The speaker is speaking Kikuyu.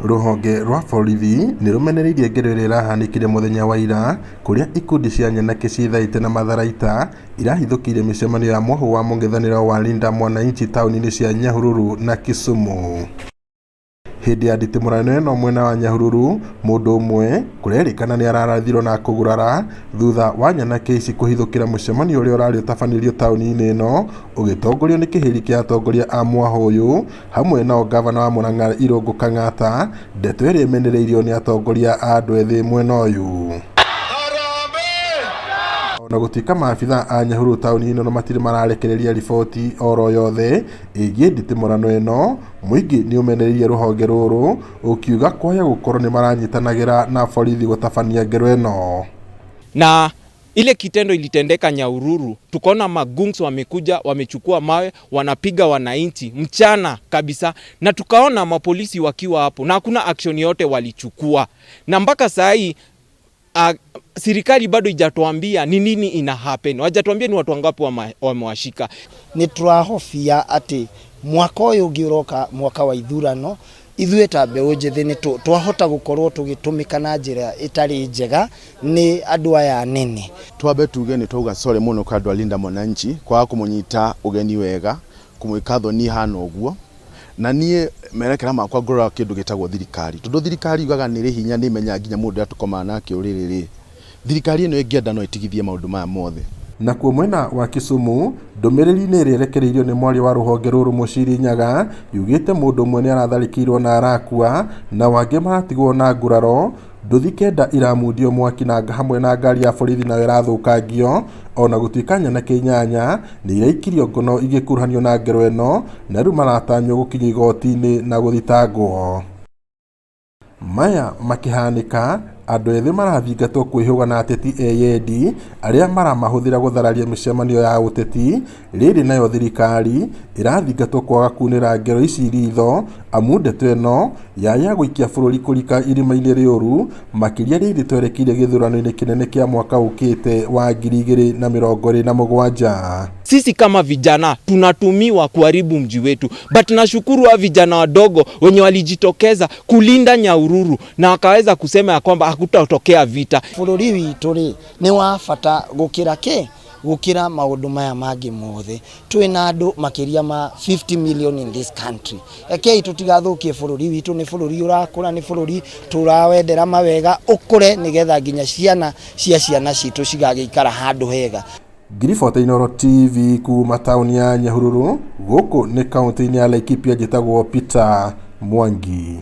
Rũhonge rwa borithi nĩ rũmenereirie ngero ĩrĩa ĩrahanĩkire mũthenya wa ira kũrĩa ikundi cia nyanake ciĩthaĩte na matharaita irahithũkĩire mĩcemanio ya mwahũ wa mũng'ethanĩro wa Linda Mwananchi taũni-inĩ cia Nyahururu na Kisumu. Hĩndĩ ya nditimũrano ĩno mwena wa Nyahururu, mũndũ ũmwe kũrerĩkana nĩ ararathirwo na kũgurara thutha wa nyanake ici kũhithũkĩra mũcemanio ũrĩa ũrarĩ ũtabanĩrio taũni-inĩ ĩno ũgĩtongorio nĩ kĩhĩri kĩa atongoria a mwahũ ũyũ hamwe nao ngavana wa Murang'a Irũngũ Kang'ata, ndeto ĩrĩa ĩmenereirio nĩ atongoria a andũ ethĩ mwena ũyũ. Ona gũtuĩka maabithaa a Nyahururu taũni-inĩ ĩno matirĩ mararekereria riboti oro yothe ĩgiĩ nditimũrano ĩno, mũingĩ nĩ ũmenereirie rũhonge rũrũ ũkiuga kwaya gũkorwo nĩ maranyitanagĩra na borithi gũtabania ngero ĩno. Na ile kitendo ilitendeka Nyahururu, tukaona magungs wamekuja wamechukua mawe wanapiga wananchi mchana kabisa, na tukaona mapolisi wakiwa hapo na hakuna action yote walichukua, na mpaka saa hii serikali bado ijatuambia ni nini ina happen, wajatuambia ni watu wangapi wamewashika. Nĩ tũrahofia atĩ mwaka ũyũ ũngĩ ũroka, mwaka wa ithurano, ithuĩ ta mbeũ njĩthĩ nĩ twahota gũkorwo tũgĩtũmĩka na njĩra ĩtarĩ njega nĩ andũ aya anene. Twambe tuge nĩ twauga sorry mũno kwa andũ a Linda Mwananchi kwaga kũmũnyita ũgeni wega, kũmwĩka thoni hana ũguo. Na niĩ merekera makwa ngũroraga kĩndũ gĩtagwo thirikari, tondũ thirikari yugaga nĩ ĩrĩ hinya, nĩ ĩmenyaga nginya mũndũ ũrĩa tũkomaga nake ũrĩrĩ rĩ, thirikari ĩno ĩngĩenda no ĩtigithie maũndũ maya mothe. Nakuo mwena wa Kisumu, ndũmĩrĩri-inĩ ĩrĩa ĩrekereirio nĩ mwaria wa rũhonge rũrũ Mũciri Nyaga yugĩte mũndũ ũmwe nĩ aratharĩkĩirwo na arakua na wangĩ maratigwo na nguraro. Nduthi kenda iramundio mwaki na hamwe na ngari ya borithi nayo ĩrathũkangio, ona gũtuĩka nyanake inyanya nĩ iraikirio ngono igĩkuruhanio na ngero ĩno na rĩu maratanywo gũkinyio igoti-inĩ na gũthitangwo. Maya makĩhanĩka, andũ ethĩ marathingatwo kwĩhũga na ateti eyendi arĩa maramahũthĩra gũthararia mĩcemanio ya ũteti. Rĩrĩ nayo thirikari ĩrathingatwo kwaga kunĩra ngero ici ritho, amu ndeto ĩno yaya gũikia bũrũri kũrika irima-inĩ rĩũru, makĩria rĩrĩ twerekeire gĩthurano-inĩ kĩnene kĩa mwaka ũkĩte wa 2027. Sisi kama vijana tunatumiwa kuharibu mji wetu, but nashukuru wa vijana wadogo wenye walijitokeza kulinda Nyahururu na wakaweza kusema ya kwamba hakutatokea vita. Bũrũri witũ rĩ nĩ wa bata gũkĩra kĩ gũkĩra maũndũ maya mangĩ mothe. Twĩna andũ makĩria ma 50 million in this country. Rekei tũtigathũkie bũrũri witũ, nĩ bũrũri ũrakũra, nĩ bũrũri tũrawendera mawega ũkũre, nĩgetha nginya ciana cia ciana citũ cigagĩikara handũ hega. Ngiribota Inooro TV kuma taũni ya Nyahururu, gũkũ nĩ kaũntĩ-inĩ ya Laikipia, njĩtagwo Peter Mwangi.